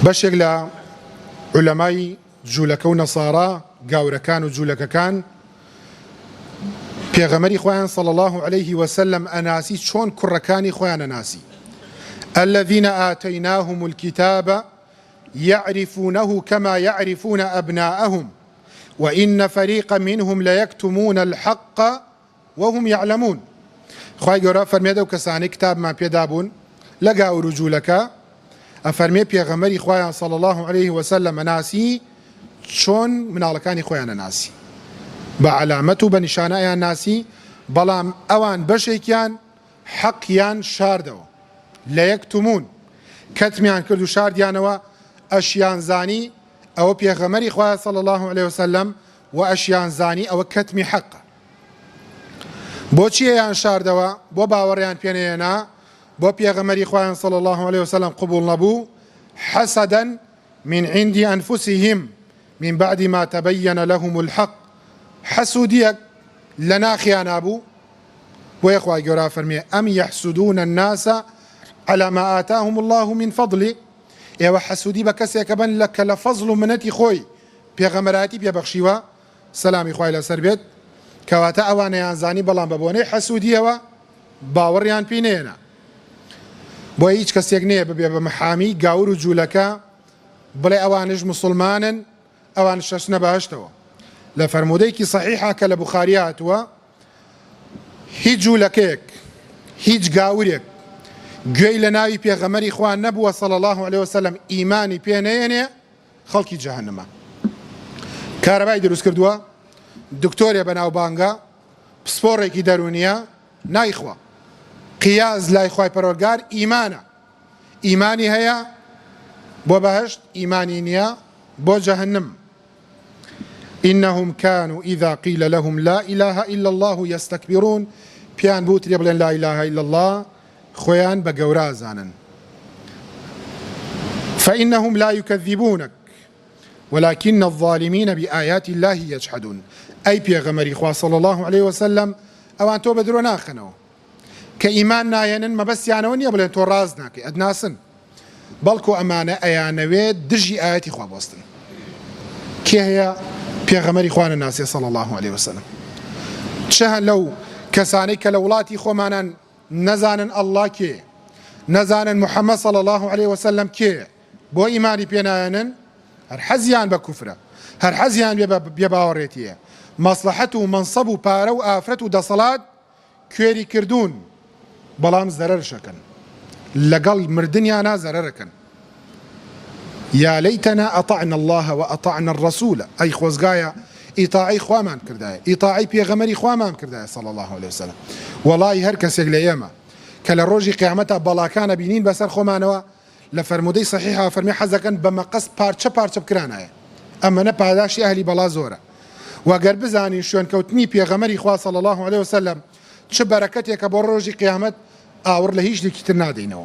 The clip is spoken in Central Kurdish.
بەشێک لە عولەمای جولەکە و نەسارا، گاورەکان و جولەکەکان، پێغەمبەری خۆیان صلی اللە علیه وسلم ئەناسی چۆن کوڕەکانی خۆیان ئەناسی الذین آتیناهم الکتاب یعرفونه کما یعرفون ابناءهم وان فریقا منهم لیکتمون الحق وهم یعلمون خوای گەورە فەرمێت ئەو کەسانەی کتابمان پێدابوون لە گاور و جوولەکە ئەفەرمێ پێغەمبەری خوایان صلی اللە علیه وسلم ئەناسی چۆن مناڵەکانی خۆیان ئەناسی بە عەلامەت و بە نیشانە ئەیان ناسی بەڵام ئەوان بەشێکیان حەقیان شاردەوە لە یەکتمون کەتمیان کرد و شاردیانەوە ئەشیان زانی ئەوە پێغەمبەری خوایە صلی اللە علیه وسلم و ئەشیان زانی ئەوە کەتمی حەقە بۆچی ئەیان شاردەوە بۆ باوەڕیان پێ نەهێنا بۆ پێغەمبەری خوایان صلی اللە علیه وسلم قبوڵ نەبوو حسدا من عند انفسهم من بعد ما تبین لهم الحق حەسودیەک لە ناخیانا بوو بۆیە خوای گەورە فەرمی ئەم یحسدون الناس على ما آتاهم الله من فضله ئێوە حەسودی بە کەسێکە بن لە کە لە فەزڵ و منەتی خۆی پێغەمبەرایەتی پێبەخشیوە سەلامی خوای لەسەر بێت، کەواتە ئەوان ئەیانزانی بەڵام بە بۆنەی حەسوودیەوە باوەڕیان پێی نەهێنا. بۆیە هیچ کەسێک نەیە ببێ بە محامی گاور و جوولەکە بڵێ ئەوانش موسڵمانن ئەوانش ئەچنە بەهەشتەوە. لە فەرموودەیەکی سەحیحا کە لە بوخاری هاتووە هیچ جوولەکەیەک هیچ گاورێک گوێی لە ناوی پێغەمبەری خوا نەبووە صلی اللە علیه وسلم ئیمانی پێ نەیەنێ خەڵکی جەهەنمە کارەبای دروست کردووە دکتۆرێ بەناوبانگە پسپۆڕێکی دەروونیە نایخوا قیاز لای خوای پەروەردگار ئیمانە ئیمانی هەیە بۆ بەهەشت ئیمانی نییە بۆ جەهەنم إنهم كانوا إذا قيل لهم لا إله إلا الله يستكبرون پیان بوترێ بڵێن لا إله إلا الله خۆیان بە گەورە ئەزانن فإنهم لا يكذبونك ولكن الظالمين بآيات الله يجحدون ئەی پێغەمبەری خوا صلی الله علیه وسلم ئەوان تۆ بە درۆ ناخەنەوە کە ئیمان نایەنن مەبەستیانەوە نییە بڵێن تۆ ڕاست ناکەی ئەتناسن بەڵکو ئەمانە ئەیانەوێت دژی ئایەتی خوا بوەستن. کێ هەیە پێغەمبەری خوا نەناسێ صلی اللە علیە وسلم؟ چ هەن لەو کەسانەی کە لە وڵاتی خۆمانان نەزانن اللە کێیە، نەزانن محمد صلی اللە علیە وسلم کێیە، بۆ ئیمانی پێ نایەنن؟ هەر حەزیان بە کوفرە، هەر حەزیان بێ بێباوەڕێتیە، مەسڵەحەت و مەنسەب و پارە و ئافرەت و دەسەڵات کوێری کردوون بەڵام زەرەرشەکەن لەگەڵ مردنیانا زەرەرەکەن یا لیتنا اطعنا اللە و اطعنا الرسول ئەی خۆزگایە ئیتاعەی خوامان بکردایە ئیتاعەی پێغەمبەری خوامان بکردایە صلی اللە علیە وسلم وەڵاهی هەر کەسێک لە ئێمە کە لە ڕۆژی قیامەتا بەڵاکان ئەبینین بەسەر خۆمانەوە لە فەرموودەی سەحیحا فەرمی حەزەکەن بە مەقەست پارچە پارچە بکرانایە ئەمەنە پاداشتی ئەهلی بەڵا زۆرە وە گەر بزانین شوێنکەوتنی پێغەمبەری خوا صلی اللە علیە وسلم چ بەرەکەتێکە بۆ ڕۆژی قیامەت ئاوڕ لە هیچ شتێکی تر نادەینەوە.